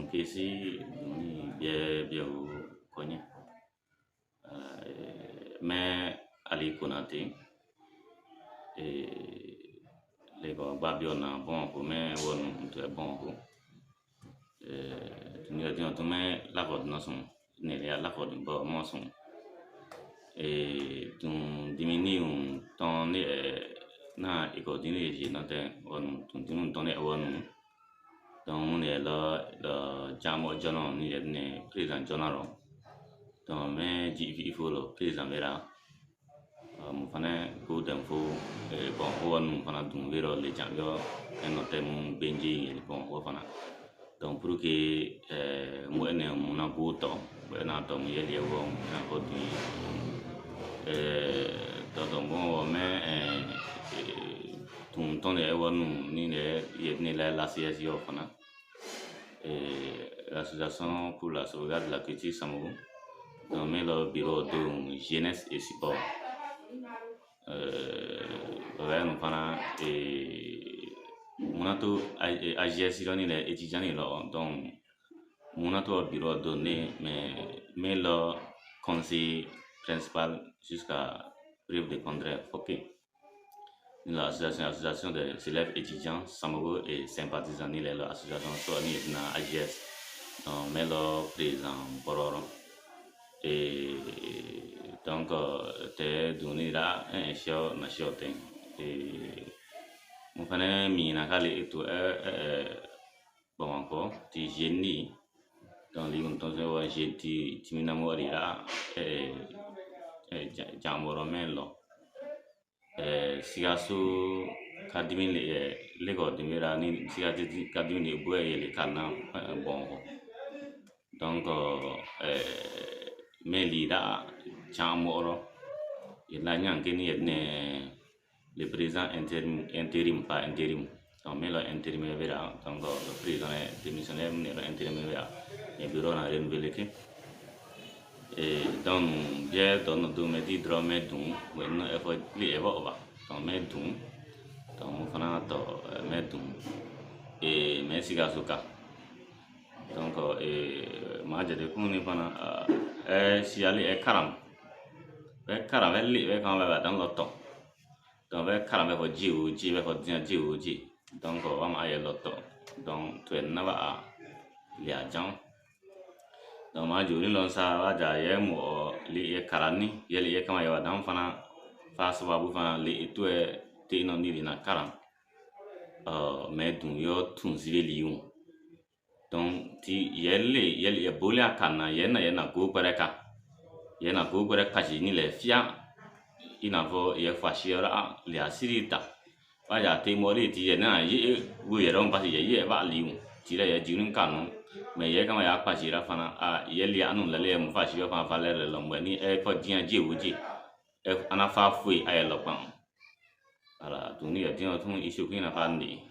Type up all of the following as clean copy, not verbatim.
Nkesi ni bie bie o konye. Mais Ali Konate et les babio na bon ko mais won to bon ko ni di to mais la ko na son ni ya la ko bo mo son et tun dimini un ton ni na iko dini ji na te won tun tun ton ne won donc on est là le jamo jono ni ne président jono donc mais il faut le président vera mo fana ko den fo bon o nu fana dun wero le jango en no temu benji bon o fana donc pour que mo ene mo na go to na to mo yele wo na ko di to donc bon mais tun ton e wo nu ni le ni la la CSI fana l'association pour la sauvegarde de la culture Samogo. Donc mais le bureau de jeunesse et support ouais fana et munato AGS ni les étudiants là donc munato bureau donné mais le conseil principal jusqu'à preuve de contraire. OK, l'association des élèves étudiants Samogo et sympathisants ni l'association soit ni na AGS donc mais le président Bororo et donc te duni la un show na show te et mon fana mi na kale to bon encore ti génie dans les on wa ti ti mina mo ri la jamboro men lo Sikaso kadimi le lego dimira ni Sikaso kadimi le boye le kana bon donc mais lida chamoro il a nyanke ni ne le président intérim pas intérim donc mais le intérim vera donc le président démissionnaire ne le intérim vera et bureau na renouvelé ke et donc bien dans nos domaines di drame dun when e fo li e va donc mais dun donc fana to mais dun et mais Sikaso ka donc et ma jade kuni fana siali e karam e li e kan va dans l'auto donc e karam e fo ji o ji e fo dia ji o ji donc va ma ye l'auto donc tu na va li a jan donc ma joli lon sa va ja ye mo li e karani ye li e kama ye wa dan fana fa sababu fana li to e te no ni na karam mais dun yo tun zile li un donc ti yele yele ye bole akana yena yena go bareka yena go bareka ji ni le fia ina fo ye fa shiora le asirita ba ya te mori ti yena ye wo ye ron pa ye ye ba li un ti le ye ji nun kanu mais ye kama ya pa jira fana a yele anu le le mo fa shio fa fa le le lo mo ni e fo jian ji wo ji e ana fa fui aye lo pan ala duni ya tin tun isu kin na fa ni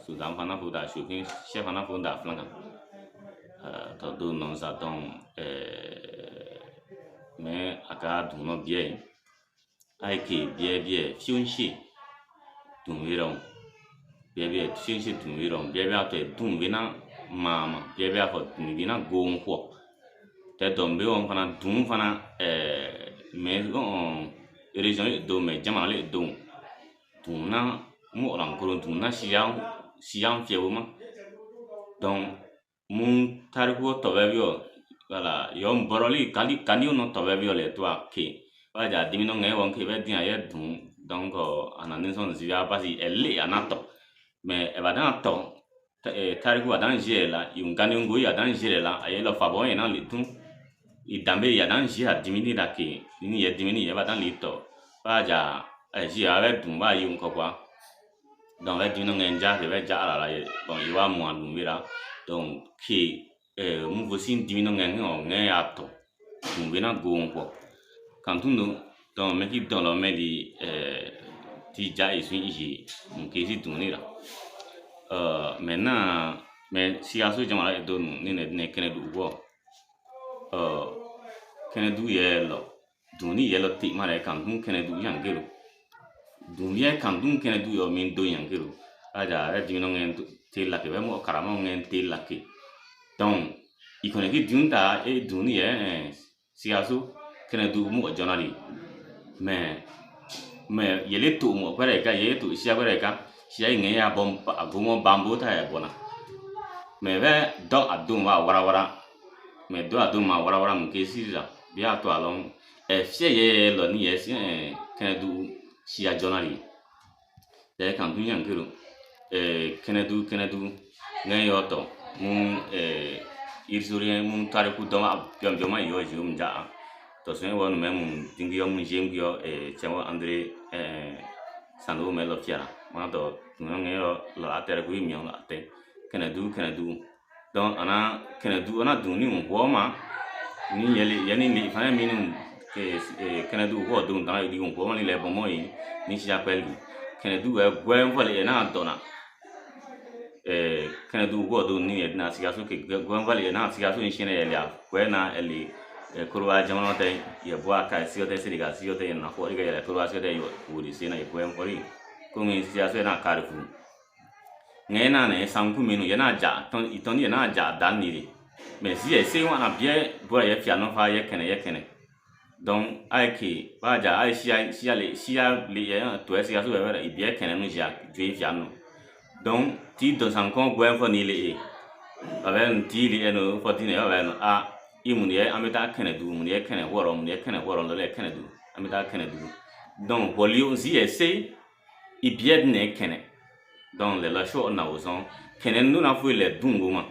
Sudan fana fo da shokin chef fana fo da flanka to do non sa donc mais aka duno bien ai ke bien bien fiunshi dun wiron bien bien fiunshi dun wiron bien bien te dun wina mama bien bien fo dun wina go nko te dombe on fana dun fana mais on région do mais jamana le do dun na mo rankoro dun na siyan siyan fiyewu ma donc mun tariku tɔbɛ bi o wala yɔ bɔrɔli kali kani no tɔbɛ bi o le to a ke wa ja dimi no ŋɛ wɔn ke bɛ diɲɛ yɛ dun donc ana nisɔn ziya parce que ɛle ana tɔ mais ɛba dan tɔ tariku a dan zie la yun kani ngo ya dan zie la a ye lɔ fabɔ yɛ na le dun i danbe ya dan zie a dimini la ke ni yɛ dimini yɛ ba dan le tɔ wa ja zie a bɛ dun ba yun kɔ quoi donc bɛ dimini ŋɛ ja bɛ ja ala la ye bon i b'a mɔ a dun wera donc ke mun vosi dimini ŋɛ ŋɛ ŋɛ y'a tɔ dun bɛ na go kɔ kan tun do donc mɛ k'i dɔn lɔ mɛ di ti ja esu izi nkesi dun ni la maintenant mais Sikaso jamana do ni ne ne kɛnɛ dugu bɔ kɛnɛ dugu yɛ lɔ dun ni yɛ lɔ te ma yɛ kan dun kɛnɛ dugu yan kelo dun yɛ kan dun kɛnɛ dugu yɔ min do yan kelo aja yɛ dimini ŋɛ te la ke bɛ mɔ karama ŋɛ te la ke Donc i kɔni ki dun ta e dun ni yɛ Sikaso kɛnɛ du mu jɔna di mais yele to mo kwere ka yele to siya kwere ka siya nge ya bom agomo bambo ta ya bona mais ve do adum wa wara wara mais do adum ma wara wara mu ke sira bi a to alon e fie ye lo ni ye si kɛnɛ du siya jɔna di te kan dun yan kero e kɛnɛ du nge yo to mu e irsurien mun tariku dɔn jɔn jɔn yo jum ja to sen won mɛ mun dingiyo mun jengiyo e cɛwɔ André Sano mɛ lɔ fiara ma to nge yo lɔ atere ku mi on ate kɛnɛ du donc ana kɛnɛ du ana dun ni mun wɔ ma ni yɛlɛ yani ni fana minnu ke kɛnɛ du wɔ dun tan di mun wɔ ni le bɔmɔ yi ni siya pɛli kɛnɛ du bɛ gwɛn fɔle na dɔnna kɛnɛ du wɔ dun ni na Sikaso ke gwɛn fɔle na Sikaso ni sɛnɛ yɛlɛ gwɛn na ɛli Korowa jamana tɛ yɛ bɔ a ka siga tɛ Senegal siga tɛ na fɔ i ka yɛlɛ Korowa siga tɛ wori sen na yɛ gwɛn fɔli komi Sikaso na karifu ŋɛ na ne sanku minnu yɛ na ja tɔn itɔn yɛ na ja dan ni de mais si yɛ se wana biɛ bɔra yɛ fia nɔfa yɛ kɛnɛ donc a ye ke ba ja a ye siya le yɛ to yɛ Sikaso yɛ wɛrɛ biɛ kɛnɛ nu ja jo fia nɔ donc ti dɔn sankɔn gwɛn fɔ ni le ye a bɛ ti le yɛ no fɔ ti ne yɛ bɛ no a i mun yɛ an bɛ taa kɛnɛ du mun yɛ kɛnɛ wɔɔrɔ mun yɛ kɛnɛ wɔɔrɔ lɔ yɛ kɛnɛ du an bɛ taa kɛnɛ du donc wɔli si yɛ se i biɛ ne kɛnɛ donc le la sho na o sɔn kɛnɛ nu na foyi lɛ dun go ma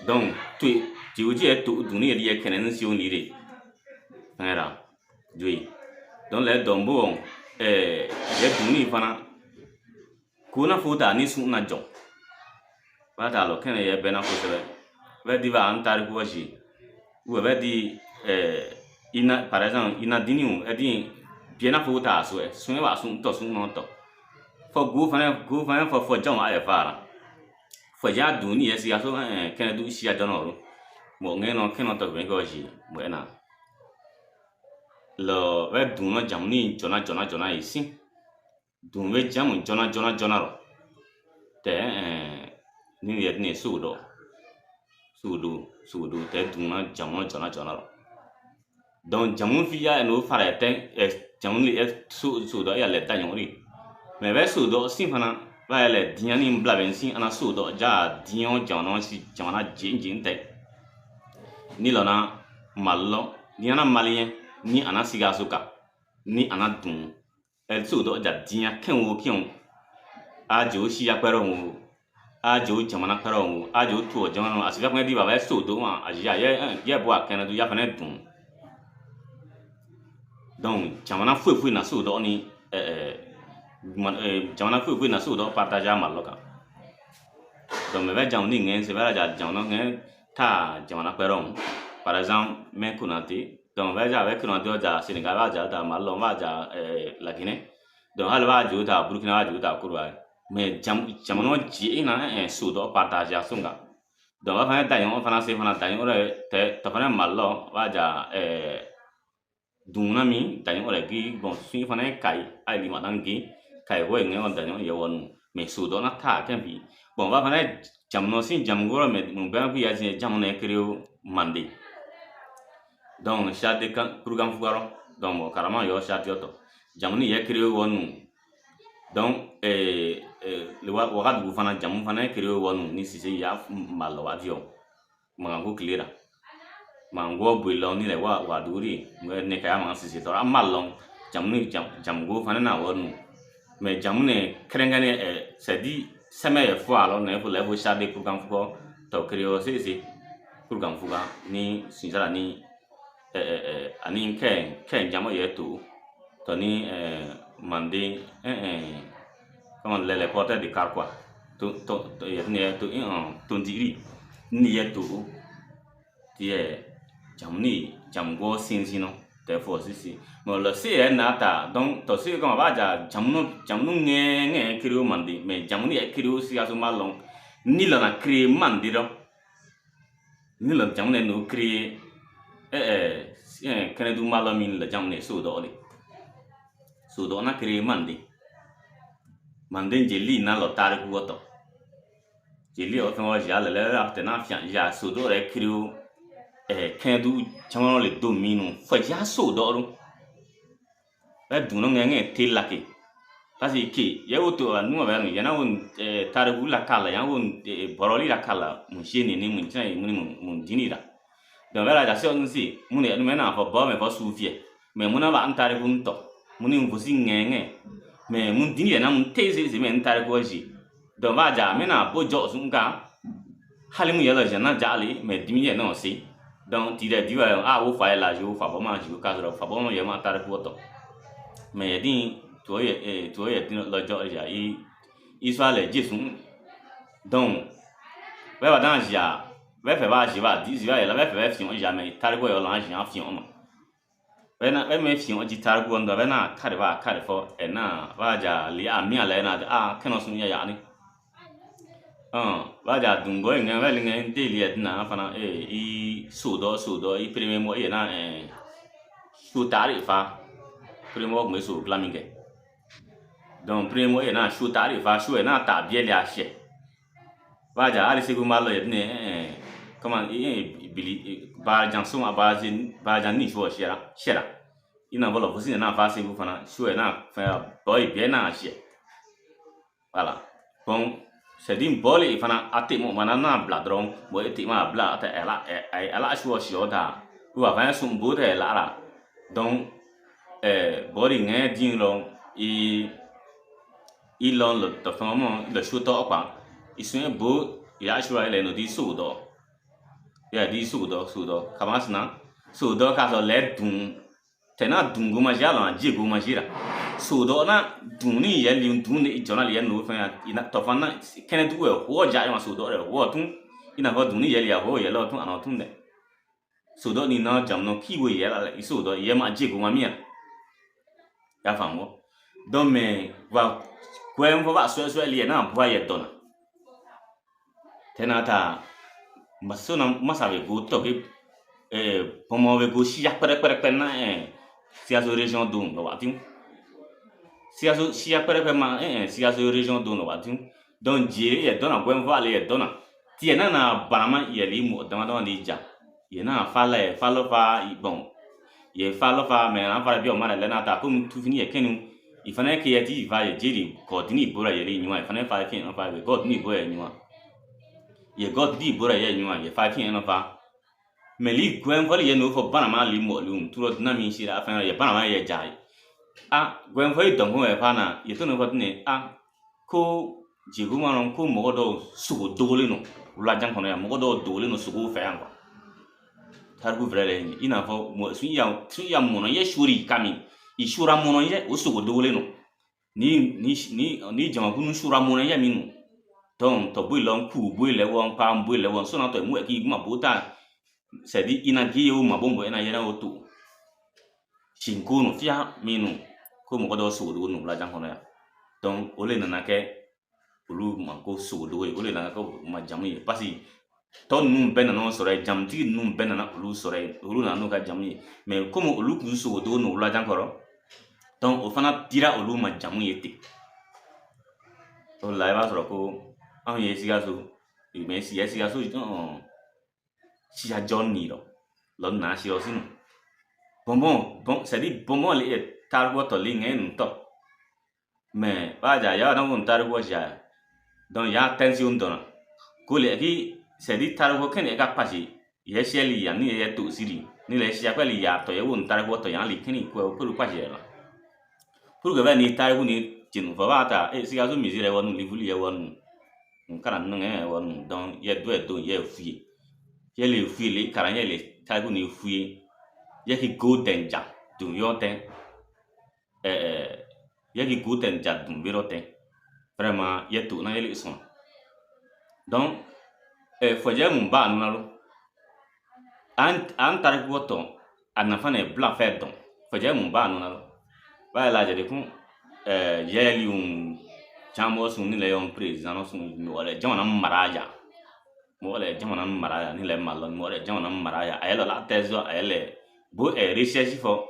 donc to ti o yɛ to dun ni yɛ yɛ kɛnɛ nu si o ni de fɛngɛ la joyi donc lɛ dɔnbo yɛ dun ni fana ko na fo ta ni sun na jɔ ba ta lɔ kɛnɛ yɛ bɛɛ na kosɛbɛ bɛ di ba an tariku wa si ou bɛ di ina par exemple ina dini o ɛdi biɛ na fo ta so ɛ sun yɛ ba sun tɔ sun nɔ tɔ fɔ go fana fɔ jɔn a yɛ fara fɔ ja dun ni yɛ Sikaso kɛnɛ du siya jɔn ro mɔ ŋɛ nɔ kɛnɛ tɔ bɛ kɛ si mɔ ɛna lɔ bɛ dun nɔ jamu ni jɔna yi si dun bɛ jamu jɔna rɔ tɛ ni yɛ ne so dɔ so do tɛ dun na jamu jɔna rɔ donc jamu fi ya no fara tɛ jamu ni so dɔ ya lɛ ta ɲɔgɔn de mais bɛ so dɔ sin fana ba yɛlɛ diɲɛ ni bila bɛ sin ana so dɔ ja diɲɛ jamana si jamana jen tɛ ni lɔna Mali lɔ ni ana maliyɛn ni ana Sikaso kan ni ana dun so dɔ ja diɲɛ kɛn o kɛn a jɛ o siya kpɛrɛ o a jɛ o jamana kpɛrɛ o a jɛ o tubabu jamana a sigi fana di ba bɛ so dɔ ma a yɛ yɛ bɔ a kɛnɛ du ya fana dun donc jamana foyi foyi na so dɔ ni jamana foyi foyi na so dɔ partage a Mali kan donc mɛ bɛ jamu ni ŋɛ se bɛ ja jamana ŋɛ ta jamana kpɛrɛ par exemple mɛ Konate donc bɛ ja bɛ Konate ja Senegal b'a ja ta Mali lɔ b'a ja La Guinée donc hali b'a jo ta Burkina b'a jo ta Côte d'Ivoire mais jamana ji na so dɔ partage a sun kan donc b'a fana daɲɔgɔn fana se fana daɲɔgɔn tɛ tɔ fana Mali lɔ b'a ja dunna min daɲɔgɔn yɛrɛ gi bon sun fana ye Kayi hali ma dan gi Kayi wo ŋɛ daɲɔgɔn yɛ wɔnu mais so dɔ na ta kɛ bi bon b'a fana jamana sin jamu kɔrɔ mais mun bɛɛ ku ya jamana ye créé Mande donc charte kan kurukan fugarɔ donc mɔgɔ karama yɔ charte tɔ jamu ni yɛ créé wɔnu donc Wagadugu fana jamu fana ye créé wɔnu ni Sise ya Mali waati yɔ magan ko tile la magan ko bolila ni lɛ wa Wagadugu de ne ka ya magan Sise tɔ an Mali lɔ jamu ni jamu ko fana na wɔnu mais jamu ne kɛrɛnkɛrɛnnen c'est dit sɛmɛ yɛ fɔ a lɔ ne fo lɛ fo charte kurukan fugɔ tɔ créé sese kurukan fuga ni Sunjata ni ani kɛ jamu yɛ to tɔ ni Manden comment les porteurs de car quoi to to to yɛ to tontigi ni yɛ to ti yɛ jamu ni jamu ko sinsin nɔ tɛ fɔ sisi mais le se yɛ na ta donc tɔ se kama b'a ja jamu jamu ŋɛ ŋɛ créé Manden mais jamu ni yɛ créé Sikaso ma lɔn ni lana créé Manden dɔ ni la jamu ne no créé kɛnɛ du ma lɔ min la jamu ne so dɔ de so dɔ na créé Manden Manden jeli na lɔ tariku wɔtɔ Jeli o fɛn wa ja la la tɛ na fiyan ja so dɔ yɛrɛ kiriw kɛnɛdu caman le do minnu fɔ ja so dɔ ro bɛ dunu ŋɛ te la ke parce que ke ye wo to nu bɛ nu yana wo tariku la kala yan wo bɔrɔli la kala mun si ni ni mun tiɲɛ mun mun dini la. Donc bɛ la ja se on si mun ne nu na fɔ bɔ mɛ fɔ su fiɛ mais mun na ba an tariku ntɔ mun ni vosi ŋɛ ŋɛ mais mun dini yɛ na mun te se se mɛ n tariku si. Donc ba ja mɛ na bo jɔ sun kan hali mun yɛlɛ jana jali mais dimi yɛ na se. Donc ti dɛ diwa a wo fa yɛ la jo fa bɔ ma jo ka sɔrɔ fa bɔ ma yɛ ma tariku tɔ mais yɛ din to yɛ to yɛ din lɔ jɔ ja i i le Jesu. Donc bɛ ba dan ja bɛ fɛ b'a ji ba di ji ba yɛ la bɛ fɛ bɛ fiɲɛ ja mais tariku yɛ la an fiɲɛ ma bɛ na bɛ mɛ fiɲɛ ji tariku ndɔ bɛ na kari ba kari fɔ ɛ na ba ja li a mi a lɛ na a kɛnɛ sun yɛ ya ni ba ja dungo ŋɛ bɛ li ŋɛ deli yɛ dina fana i so dɔ so dɔ i premier mɔ yɛ na so taari fa premier mɔ kun bɛ so dilan min kɛ. Donc premier mɔ yɛ na so taari fa so yɛ na ta biɛ le a sɛ ba ja hali segu ma lɔ yɛ dina comment bili ba jan so ma ba ba jan ni so sɛra sɛra i na bɔ lɔ fosi na fa segu fana so yɛ na fɛn bɔ ye biɛ na sɛ. Voilà. Bon, c'est dire bɔli fana a tɛ mɔ mana n'a bila dɔrɔn bɔn e tɛ ma bila a tɛ ɛla ala su sɔ ta ou a fana sun bo tɛ la la. Donc bɔli ŋɛ din lɔ i i lɔ le tɔ fɛn mɔ le su tɔ quoi i sun bo ya su la le no di su dɔ ya di su dɔ su dɔ kama sina su dɔ ka sɔrɔ lɛ dun tɛna dun ko ma si la ji ko ma si la so dɔ na dun ni yɛ li dun ni jɔna li yɛ no fɛn ya ina tɔ fana kɛnɛ dugu yɛ wɔ ja ma so dɔ yɛ wɔ tun i n'a fɔ dun ni yɛ li ya wɔ yɛ lɔ tun a tun dɛ so dɔ ni na jam nɔ k'i wo yɛ la i so dɔ yɛ ma ji ko ma mi ya y'a faamu. Donc mais wa kɔɛ fɔ ba sɔɛ sɔɛ li yɛ n'a bɔ yɛ dɔn na tɛna ta maso na masa bɛ go tɔ ke bɔnbɔn bɛ go siya kpɛrɛ kpɛrɛ kpɛrɛ na Sikaso région don lɔ waati Sikaso siya kpɛrɛ kpɛrɛ ma Sikaso région don lɔ waati. Donc jere yɛ dɔn na gɔn fɔ ale yɛ dɔn na tiɲɛ na na banama yɛli mɔgɔ dama dama de ja yɛ na fa la yɛ fa lɔ fa bon yɛ fa lɔ fa mais an fara bi o ma lɛ na ta komi tufini yɛ kɛnu i fana kɛ yɛ ti fa yɛ jeri kɔdini bɔra yɛli ɲuman i fana fa fiɲɛ fa yɛ kɔdini bɔra yɛ ɲuman yɛ kɔdini bɔra yɛ ɲuman yɛ fa fiɲɛ fa mais li gɔn fɔli yɛ n'o fɔ banama li mɔliw tura dunan min sira a fɛn yɛ banama yɛ ja ye a gɔn fɔli dɔnko yɛ fa na yɛ to n'o fɔ tɛnɛ a ko jegu ma nɔ ko mɔgɔ dɔw sogo dogolen don wulajan kɔnɔ yan mɔgɔ dɔw dogolen don sogow fɛ yan quoi tariku fɛrɛ lɛ i n'a fɔ mɔ sun ya sun ya mɔnɔ yɛ sori kami i sura mɔnɔ yɛ o sogo dogolen don ni ni ni ni jamakulu sura mɔnɔ yɛ minnu donc tɔ boyi lɔ ku boyi lɛ wɔn pa boyi lɛ wɔn sɔnna tɔ mu k'i ma bo ta c'est à dire ina gi ye o ma bɔ mɔ ina yɛrɛ o to sinko no fiya minnu ko mɔgɔ dɔw sogo dogo don wulajan kɔnɔ yan. Donc o le nana kɛ olu ma ko sogodogo ye o le nana kɛ u ma jamu ye parce que tɔ ninnu bɛɛ nana sɔrɔ yen jamutigi ninnu bɛɛ nana olu sɔrɔ yen olu nana n'u ka jamu ye mais komi olu kun sogodogo don wulajan kɔrɔ donc o fana dira olu ma jamu ye ten. O la i b'a sɔrɔ ko anw ye Sikaso mais Sikaso siya jɔn ni lɔ lɔ na si lɔ sinu bonbon bon c'est à dire bonbon le tariku tɔ li ŋɛ ntɔ mais ba ja ya na ko tariku ja donc ya tension dɔnna ko le ki c'est à dire tariku kɛnɛ ka pasi yɛ sɛli ya ni yɛ to siri ni le siya kpɛli ya tɔ yɛ wo tariku tɔ yan li kɛnɛ ko pour pasi yɛ la pour que bɛ ni tariku ni jenu fɔ ba ta e Sikaso misi yɛ wɔnu livuli yɛ wɔnu nkara nŋɛ wɔnu donc yɛ do yɛ do yɛ fuye yɛ le fuye le karan yɛ le tariku ni fuye yɛ ki go dɛnja dun yɔ tɛ yɛ ki go dɛnja dun yɔrɔ tɛ vraiment yɛ to na yɛ le sɔn. Donc fɔjɛ mun b'a nuna lo an tariku tɔ a nafa na bila fɛn dɔn fɔjɛ mun b'a nuna lo ba yɛ lajɛ de kun yɛli un caman sun ni lɛ yɔn président sun mɔgɔ lɛ jamana mara ya mɔgɔ lɛ jamana mara ya ni lɛ malɔ mɔgɔ lɛ jamana mara ya a yɛ lɔ la thèse a yɛ lɛ bo recherche fɔ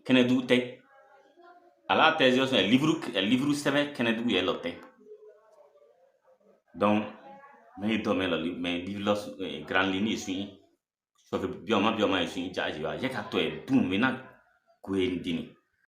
kɛnɛdugu tɛ a la thèse sɔn livre livre sɛbɛn kɛnɛdugu yɛ lɔ tɛ. Donc mais do mais la mais livre grande ligne suit so bioma bioma suit ja ji wa je ka to e dum mena kwe ndini.